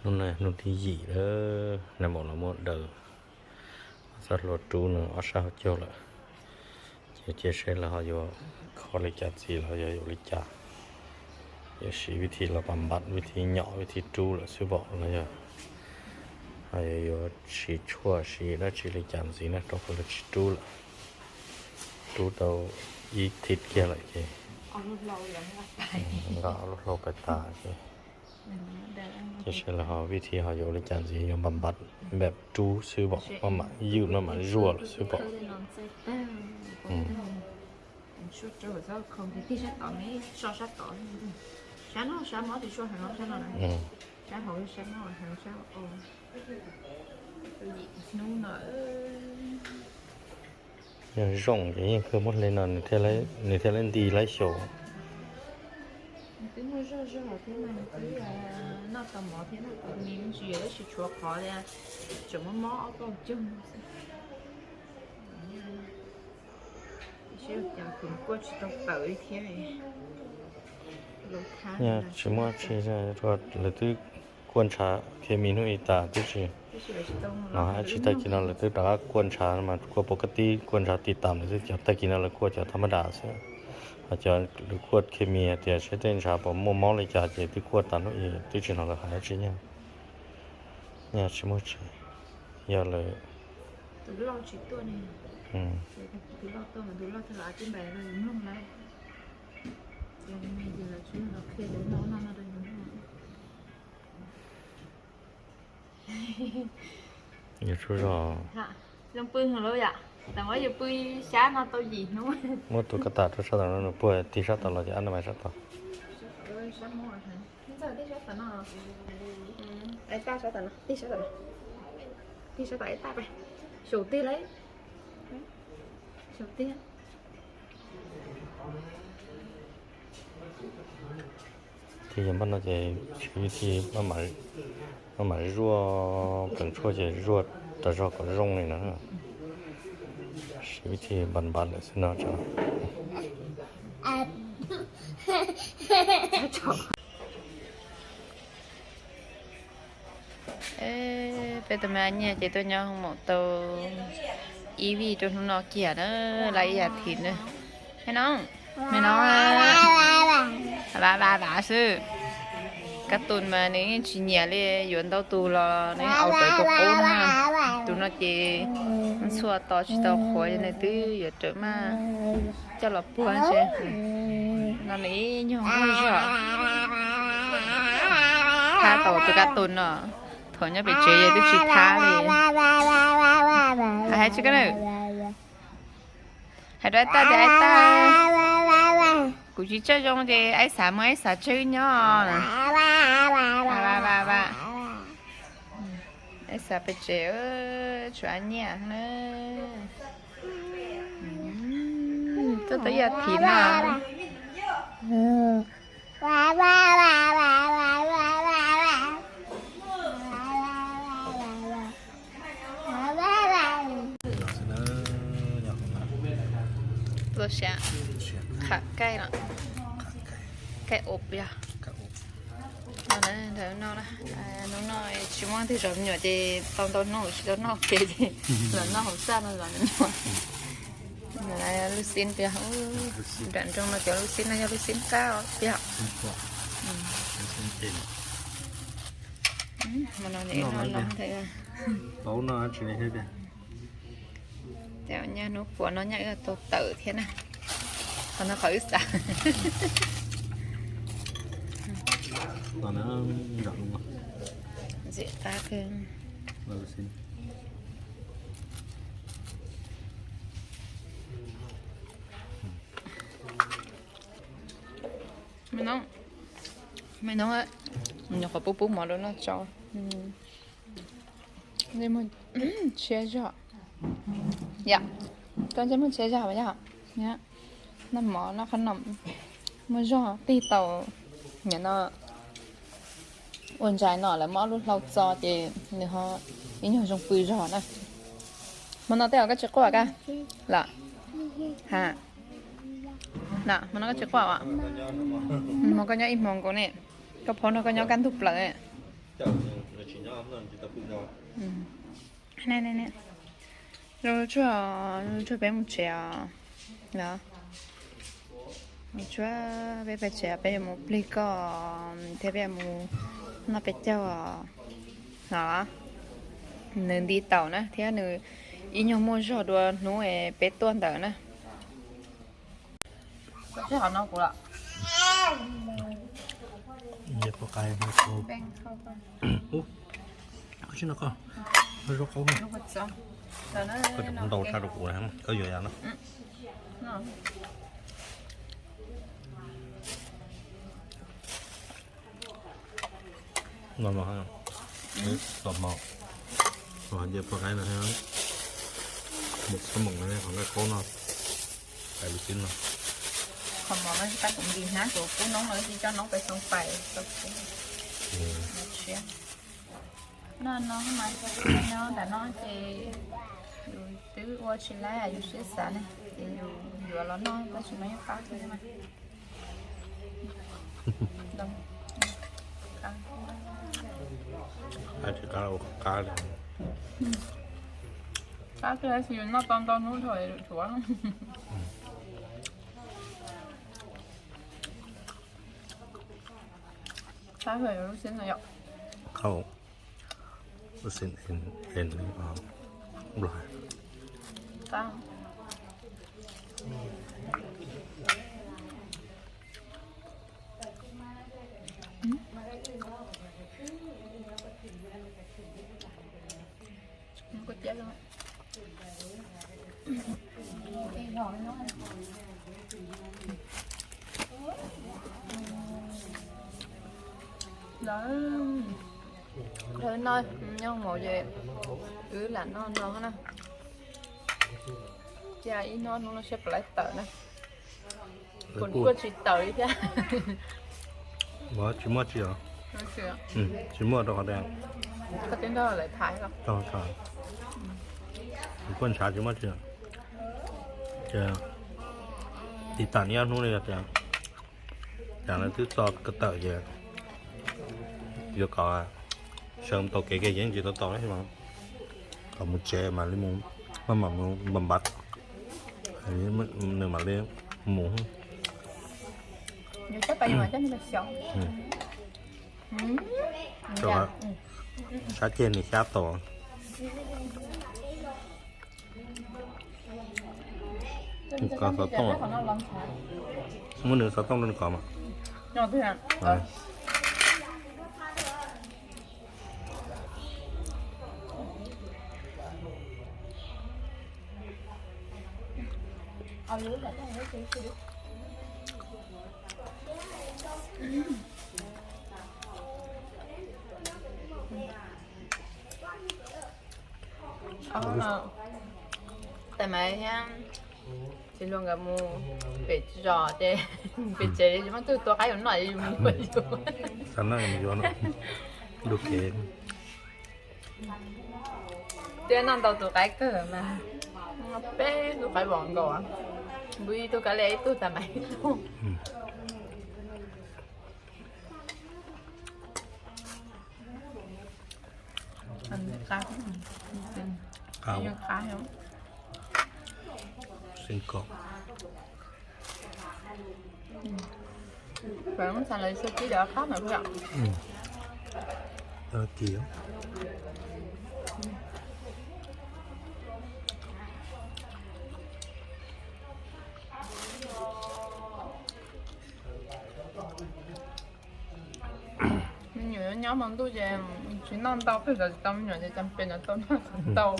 Hnub no hnub thib yim lawm, nag maum los muab daws txoj hlua rub no ob sab hauv caug lawm. Ces cia seb lawv ho yuav kho li cas ntxiv los yog yuav li cas. Yuav siv vib thi los pam npam, vib thi nyom, vib thi rub lawm xwb pom los yog ho yuav siv tshuaj siv dab tsi li cas ntxiv na, rau qhov lawv tsis rub lawm. Rub tau ib thib kiag lawm ces nqa lub hlau pais tas ces cia seb lawv ho vib thi ho yuav li cas ntxiv, yuav npam npam npam rub xwb pom, maj mam ywj maj mam zuaj lawm xwb pom. Yog zoo ces yeej kawg muab hle no nws thiaj li nti laib xyaum. Twb muaj zog zog thiab mas twb noj tau mov thiab, noj tau me me ntsis tab sis tshuav qhov tias tseem muaj mob ob peb caug xwb. Kuj tsis tau tawm li thiab. Tsis muaj tsi, lawv twb kuaj ntshav khes mis hnub i tas tib si. No tsis tag kis no lawv twb rov qab kuaj ntshav mas kuaj pov ka tib kuaj ntshav tiv tam lawm xwb, cov tag kis no lawv kuaj cov thab mab das xwb. Ho cov lawv kuaj khes mis hais tias seb tej ntshav puas muaj mob li cas ces twb kuaj tas hnub i, twb tsis hnov lawv hais dab tsi nyab. Nyab tsis muaj tsi, yog lawv Yuav tsaug zog. Zoo pw heev lawm yom. Tam muab yus pw xyab no tau yim hnub. Muab tus kab tas rau sab tom no, nws puag tig sab tom los ces ab no mas sab tom. Tig sab tom, tig sab tom, tig sab tom, xyaum tig lauj, xyaum tig. Ces yog npaj no ces siv vib thi maj mam zuaj pleev tshuaj ces zuaj tas zog kom zoo li no. Siv vib thi npam npam lawm xwb no tso. Peb tus me nyiaj ces tuaj nyob hoo maum tau ib vij rau hnub no kiag na, lawm ib yam thiv na. Me no, me no, va va va xwb. Kab tus mas nws yeej tsis nyiam li, yuav ntau tus los nws yeej au rawv tus qub na. Tus no ces ntxhua to tsis tau qhuav, nws twb yuav rawm maj coj los puag tse. No nws ib nyuag nquag zog. Thab tau tus kab tus no, thaum nyob pem tsev yog twb tsis thab li. Hais tsis koj na. Hais rau Aib Taj tias Aib Taj, kuv tsis tsaug zoo ces Aib Xav mus Aib Xav tsawg nyob na. Aib Xav pem tsev, tshuav Ab Nyiaj na. Tuaj tau ib yam thiv no. Tua siab, qham kaij no, kaij ub yog. Hnub no tsis muaj twg zov me nyuam ces tau ntau hnub tsis tau noj kev ces los noj hauv txaj no zov me nyuam. Lub xib pia, nram nroog no cov lub xib no yog lub xib qab pia. Hnub no nyaj hnub puav no nyaj wb tau tawm thiab na. Qhov no qhov wb xav. Ntxim qab kawg. Me no, me no, nyuam qhuav pub pub mov rau noj tso. Ntsej muag tshiab zog. Yom, koj ntsej muag tshiab zog yom. Noj mov noj qhob noom muaj zog tig tau. Nim no ua ntsais no lawv muab ob lub hlau txo ces nws ho ib nyuag zoo pw zog na. Hmo no tej zaum koj tsis quaj koj los? Ha, hmo no koj tsis quaj os? Hmo koj nyob ib hmo nkaus ne, koj phob no koj nyob kaj ntug plaws ne. Ne, ne, ne. Zoo tsuag, zoo tsuag peb mus tsev os. Los, mus tsuag, peb pais tsev, peb yuav mus plig koj thiab peb yuav mus noj peb caug os. Los, nws nti taum na thiab nws ib nyuag muaj zog dua hnub es peb tuaj ntawd na. Koj tsis hov no kuv los? Nce pov qai. Koj tsis no koj, koj zaub qaub. Koj ntau tshaj rau kuv, koj yuav yam no. No no, tom mos, nce pov qai no, mus kab moom no, qhov nqaij qaub no, pais lub xib no. Qhov mov no tab kuv nti hnab kuv pub noob los tsis coj noob pais xoo pais. No no mas, no ntawm no ces yus twb ua tsis laib yus siab xav ne, ces yus yuav los noj tab sis no yeej qab thiab mas. Qab tsis qab ua qab li. Qab thiab tab sis yus noj tau ntau hnub dhau tshuav. Qab thiab yus lub xib no yom. Qab. Lub xib en, en, npluag. Qab. Lawv no nyob mus ces wb lam noj no na. Cia ib hnub hnub no seb puas laib tawm na. Kuv kuj tsis tawm li thiab. Tsis muaj tsi os. Tsis muaj rau qhov tias koj twb nrog lawv tham los. Kuv kuj ntshav tsis muaj tsi. Ces tiv tam ib ob hnub li tias, cas lawv twb tso ko taw ces yuav kom sawv tau kev kiag yeej tsis tau tau li mas kom mus tsev mam li mus, maj mam mus npam npav, nws mam li mus. Sab ceg nws xyab tau. Kov xov tooj, muab nws xov tooj rau nws kov mas. Tais Maiv thiab txiv hluas nkawd mus pem zos ces pem tsev tsis muaj tug tua qaib yuav noj, yus mus yuav. Xav noj yuav noj. Dub kev. Twb noj ntau tus qaib kawg mas, peb tug qaib vov nkaus, npus ib tug kav liam ib tug, Tais Maiv ib tug. Xov tooj lawv xwb tib lawv qab mas. Me nyuam nyob hmo ntuj ces tsis noj ntau, pheej zov tsis tau me nyuam ces cas pes no tau noj kom tau,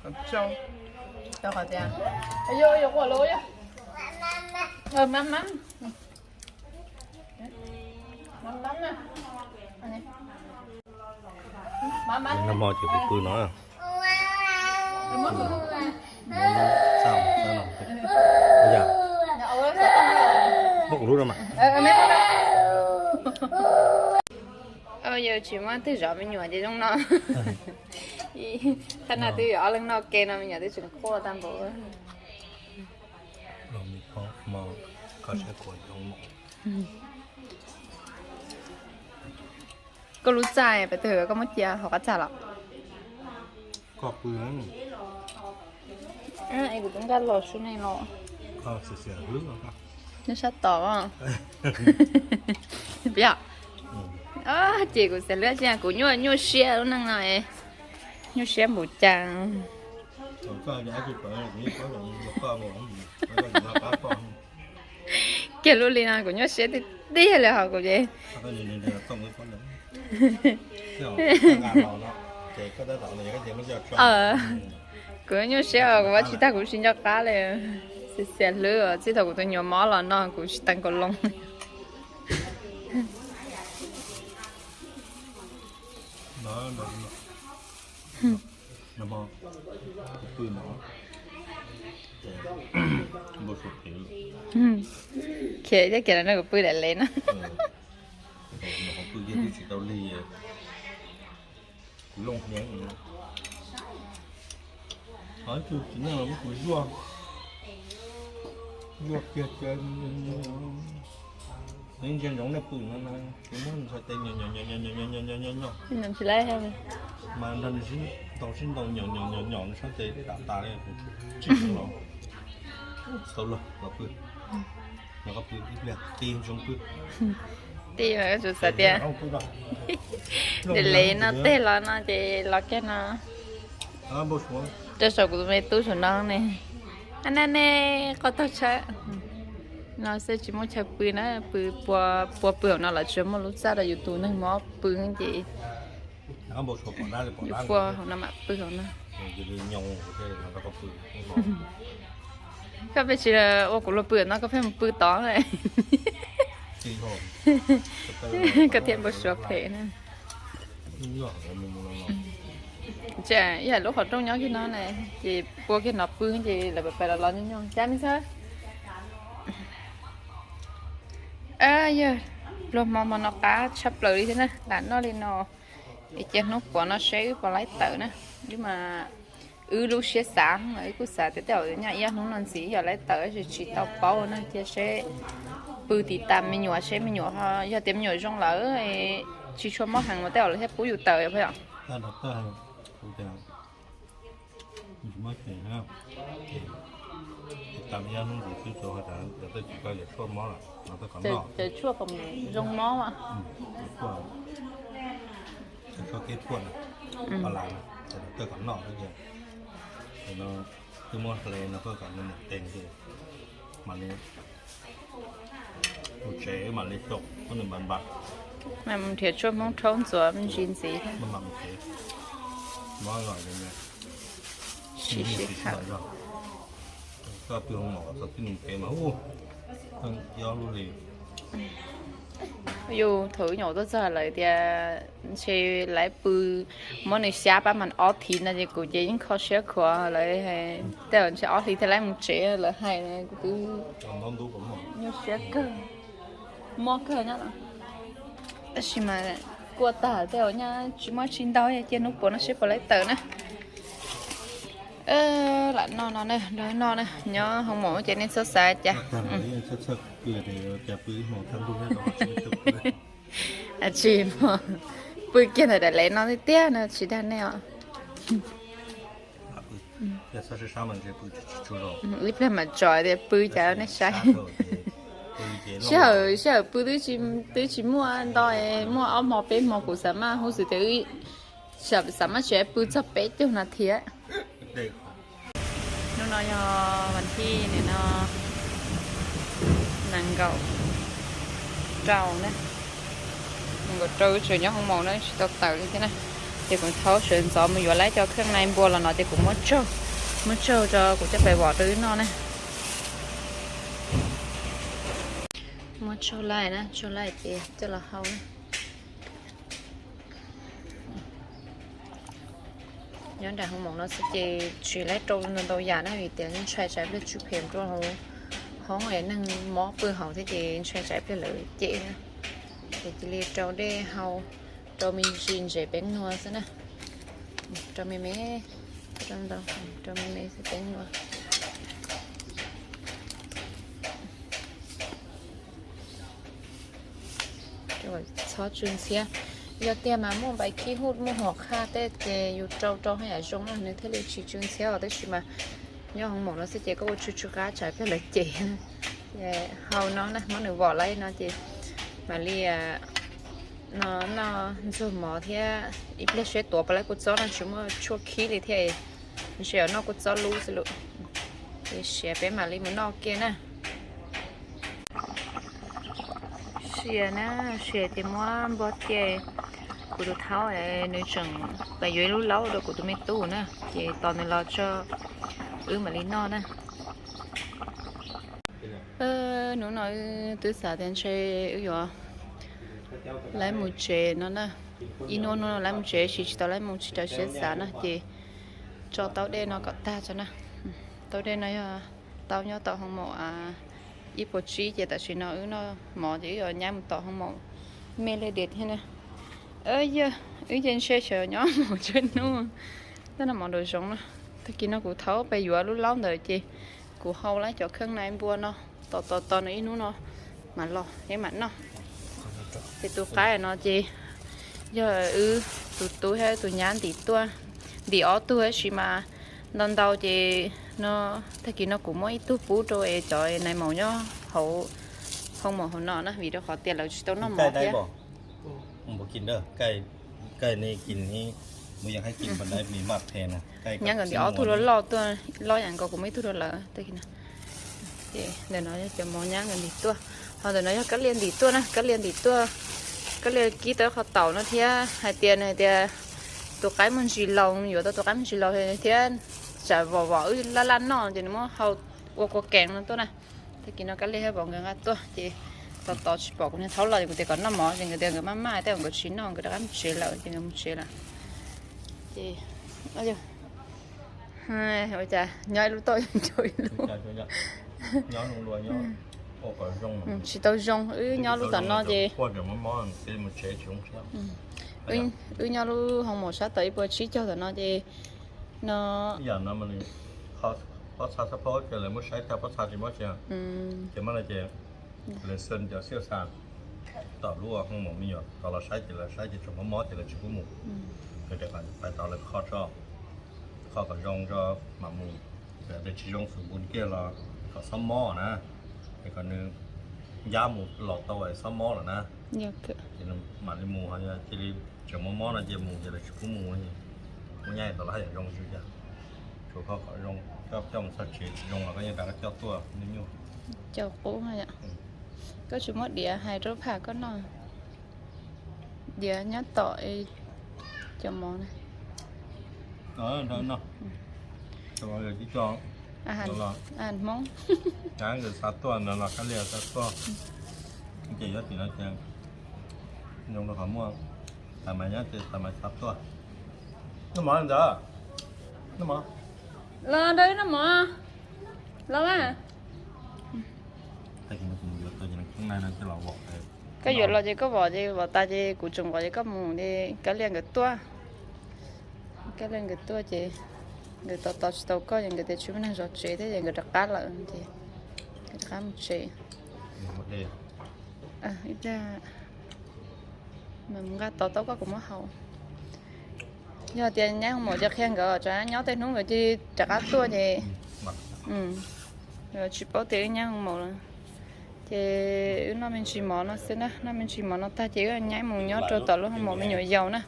kom tsau. Tau qhov tias, yuav quaj los, mam mam, mam mam na. Nag hmo ces kuv pw no. Muab kuv lub no mas. Yog tsis muaj twg zov me nyuam ces zoo no. Thaj no twb yog ob leeg noj ke no me nyuam twb tseem quaj tag npaum. Koj lub txaj pem twg koj muab cia hauv qab txaj los? Es kuv tus nqaj los sub neej los. Nyob sab tod. Ces kuv xav lub txaj kuv nyuaj nyuaj siab lub neej no. Nyuaj siab npaum cas. Kiag lub li no kuv nyuaj siab tiag tiag li hos kuv ces. Kuv nyuaj siab kuv ua tsis tag kuv tsis nco qab li. Xiam xiam hlwb txij thaum kuv tus nyuam mob los no kuv tsis teev kaus loo. Khiav thiab khiav no kuv pw daim lev no. Kuv zoo heev. Tsis neej los muab kuv zuaj, zuaj kiag kiag. Ntsia ntsoov nej pw no na, kuv muab ntxhais tes nyom nyom nyom nyom nyom nyom nyom nyom nyom. Mas nrog nws sib ntaus sib ntaus nyom nyom nyom nyom nws sab tes dam tas li, kuv tsis los. Tau los los pw. Los pw ib pliag ti ntsoov pw. Ti mas koj tsuas xav tias daim lev no teg los no ces los kiag no. Rau saum kuv tus me tub saum no ne. A na ne, qoj taug tshawb no xwb tsis muaj chaw pw na, pw pua pua pw hauv no los tsuas muaj lub txaj rau yus tus neeg mob pw ces yus pua hauv no mam pw hauv no. Koj pheej tsis ua kuv luag pw no koj pheej mus pw tod. Koj thiaj npau suav phem na. Ib yam lub qhov rooj nyob kiag no na, ces pua kiag no pw ces lawv pais los los nyob nyob cab me txhawb. Yog pluag hmo hmo no qab tshaj plaws li thiab na, lam noj li no. Es cia hnub puav no seb wb puas laib tawm na. Wb mas wb lub siab xav, wb kuj xav tias tej zaum nyaj ib ob hnub no ntxiv yog laib tawm tab sis tsis tau paub na, cia seb pw tiv tas me nyuam seb me nyuam, yog tias me nyuam zoo lawm tsis tshua mob heev mas tej zaum lawv thiaj pub yus tawm os. Cov tshuaj kom zoo mob mas. Tshuaj kev thuaj, pas las, tej kom noj, twb muab hle no koj kom nws mus tes, mam li mus tsev mam li xyaum koj nws npas npas. Mas mus nrhiav tshuaj Hmoob rhaub ntxuav me ntsis ntxiv. Sim sim khav. Koj pw hoo maum txog tib nus kev mas ub, yob lub li. Yus thaum wb nyuam tuaj txog lawv tias ntshe lawv pw muab nws xyab pab mas ob thiv no ces kuv ces yeej kho siab khuav lawv, tej zaum ntshe ob hlis thiaj li mus tsev lawv hais, kuv twb nyuaj siab kawg, mob kawg nyob. Tab sis mas kuaj tag tej zaum nyaj tsis muaj tsi ntau, cia hnub puav no seb puas laib tawm na. Lam noj no na, nrog noj na, nyob hoo maum ces nej txhob xav cas. Tsis, pw kiag ntawm daim lev no tiag tiag no tsis dag nej os. Ib pliag mam tso tias pw cas nej saib. Sij hawm, sij hawm pw twb tsis muaj nto, muaj ob hmo peb hmo kuv xav maj huv xwm tias xav maj tsev pw txog peb caug nas this. Hnub no yog vas thib no, nees nkaum rau na, nees nkaum rau tseem nyob hoo maum na tsis tau tawm li thiab na. Ces kuv thaub sawv ntxov mus yuav lawv cov kheej nai npua los no ces kuv muab tsaug, muab tsaug rau kuv coj pais vom rau wb noj na. Muab tsaug lawm na, tsaug lawm ces coj los hau na. Nyob nram hoo maum no xwb ces tsis laib rau ntau ntau yam na vim tias ntshai tsam pliag tsw phem rau hauv hoob es neeg mob pw hauv thiab ces ntshai tsam pliag lawv cem na. Ces cia li rau dej hau, rau me ntsis ntsev peeb nua xwb na. Rau me me, rau ntau, rau me me xwb peeb nua. Txhob tsw ntxhiab. Yog tiag mas muaj npais khib huj muaj hom khaj tej ces yus rau rau haj yam zoo na, nws thiaj li tsis tsw ntxhiab os. Tab sis mas nyob hoo maum no xwb ces koj ua tsw tsw qab tsam peb lawv cem. Hau no na, muab nws vom lawm no ces mam li no noj ntxuag mov thiab ib pliag seb tuav puas laib kua txob no, tsis muaj tshuaj khib li thiab. Ntshe yuav noj kua txob lub xwb lawm. Ces siav peb mam li mus noj kiag na. Siav na, siav ces muab npog ces kuv tus thaub nws tseem pais yuav ib lub laub rau kuv tus me tub na, ces tos nws los tso wb mam li noj na. Hnub no wb twb xav tias ntshe wb yuav laib mus tsev no na, ib hnub hnub no laib mus tsev sis tsis tau laib mus tsis raws siab xav na, ces tso taub dej no kom tag tso na. Taub dej no yog taub nyob tom hoo maum ib puas tsib, ces tam sim no wb noj mov ces wb yuav nyab mus tom hoo maum me li diam thiab na. Yog wb ces ntshe xyov nyob mus tsawg hnub. Tab no mov nraum zoov na, tag kis no kuv thaub pais yuav lub laub ntawd ces kuv hau lawm cov kheej nai npua no, tos tos tos nws ib hnub no mam los thiab mam noj. Ces tus qaib no ces yog wb tus tub thiab tus nyab ntim tuaj, ntim ob tug tab sis mas ntau ntau ces no tag kis no kuv muab ib tug pub rau es cov nai maum nyob hauv hoo maum hauv no na, vim rau qhov tias lawv tsis tau noj mov thiab. Nyab nkawd ntim ob tug loj loj tuaj, loj yam nkaus kuv muab ib tug rau lawv. Ces ntawm no yog cov mov nyab nkawd ntim tuaj, ho ntawm no yog kab lia ntim tuaj na, kab lia ntim tuaj, kab lia kib tau qhov taum no thiab hais tias nws hais tias tus qaib muaj ntsis laus, yuav tau tus qaib muaj ntsis laus thiab tsam vom vom wb laj laj noj ces nws muab hau ua kua keev no tuaj na. Tag kis no kab lia thiab vauv nkawd nqa tuaj ces tos tos tsis pom kuv niag thaub los ces kuv tias kom noj mov ces nkawd tias nkawd maj maj tej nkawd tsis noj nkawd rov qab mus tsev lawm ces nkawd mus tsev lawm. Ces ua cas nyob ib lub toj nrau ib lub, tsis tau zoo, wb nyob lub tom no ces wb nyob lub hoo maum sab tod ib puas tsib caug tom no ces no pob txha xab phob ces lawv muab saib tag pob txha tsis mob tsis, ces mob no ces lawv xwb cov xiab xa tom lub hoo maum me nyuam tod los saib ces lawv saib ces tseem mob mob ces lawv tsis pub mus. Ces rov qab pais tod lawv kho tso, kho kom zoo tso mam mus. Ces tsis zoo xus npus kiag los kom xob mob na, es kom nws ncab mus los tau es xob mob lawm na. Ces mam li mus, cia li tseem mob mob no ces mus ces lawv tsis pub mus. Muaj nyab tod los haj yam zoo tsis cas, tsuas kho kom zoo, koj coj mus txog tsev tsis zoo los koj yeej rov qab coj tuaj me nyuam. Coj qub, koj tsis muab diav hais rau phaj koj noj. Diav nyob tom cov mov na. Hmoob, nkawd xa tuaj no los kab lia xa tuaj, ces nyob tim no ces zoo rau qhov muaj tas mas nyob ces tas mas xa tuaj. Noj mov ntawd, noj mov, los nrog wb noj mov, los mas. Koj yuav los ces koj vom ces vom tas ces kuv tseem vom ces koj mus ces kab lia nkawd tuaj. Kab lia nkawd tuaj ces nkawd tos tos tsis tau koj ces nkawd tias tsis muaj neeg zov tsev thiab ces nkawd rov qab lawm ces nkawd rov qab mus tsev. Ib pliag mas mus nqa tod tau koj kuv muab hau. Yog tias nyab hoo maum ces qhia nkawd tsam nyob tej hnub nkawd cia li rov qab tuaj ces tsis paub tias wb nyab hoo maum lawm. Ces wb noj me ntsis mov no xwb na, noj me ntsis mov no tag ces wb nyab mus nyob rau tom lub hoo maum me nyuam yaus na.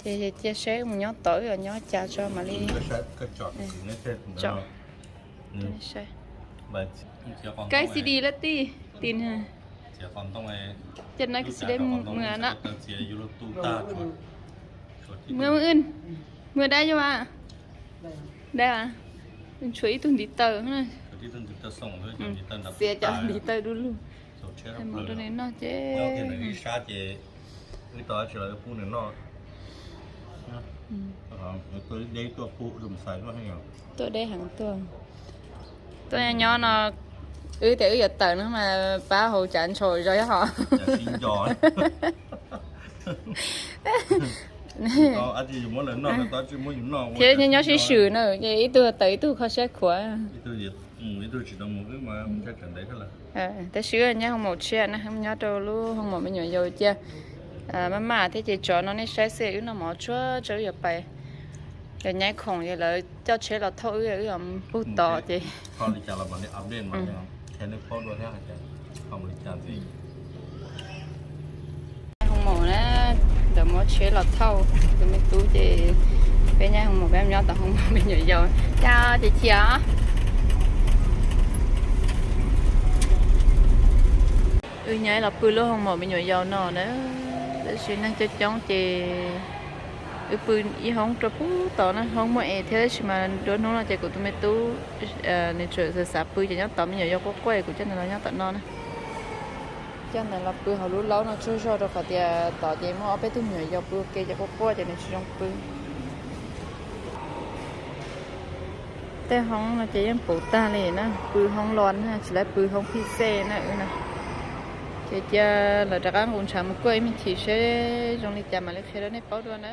Ces cia seb wb mus nyob tod wb yuav nyob cas tso mam li. Kab xi di lab tij tim na. Ces nab xi di mus na. Mus, mus da yuav a, da, tshuav ib tug ntiv taw, xiav cov ntiv taw du lug. Mus rau nws noj ces tuaj deb heev tuaj. Tuaj nyob nyob no, wb tias wb yuav tawm no mas pab hauv tsav ntshau zog hos. Thiab nyob sib swm na, ces ib tug tawm ib tug kho siab khuav. Tab sis wb nyob hoo maum tshiab na, nyob rau lub hoo maum me nyuam yaus cia. Maj maj thiab ces tsov no nej saib xwb, wb noj mov tshuav tso wb yuav pais. Yog nyab khoom ces lawv coj tsheb los thauj wb, wb pug tos ces Hoo maum na, ntawm muab tsheb los thauj tus me tub ces peb nyab Hoo maum peb nyob tom Hoo maum me nyuam yaus. Cas ces chiam. Wb nyab los pw lub Hoo maum me nyuam yaus no na, tab sis neeg coob coob ces wb pw ib hoob rau pug tod na, hoob muaj es thiab tab sis mas nruab hnub no ces kuv tus me tub nws tseem xav xav pw ces nyob tod, me nyuam yaus quaj quaj kuv coj nws los nyob tom no na. Coj nws los pw hauv lub laub no tsaug zog rau qhov tias tod ces muaj ob peb tug me nyuam yaus pw ua ke ces quaj quaj ces nws tsis zoo pw. Tej hoob no ces yeej puv tag li na, pw hoob los na, tsis tau pw hoob phij xej na wb na. Ces cia lawv rov qab nqus ntshav mus kuaj ib me chim seb zoo li cas mam li qhia rau nej paub dua na.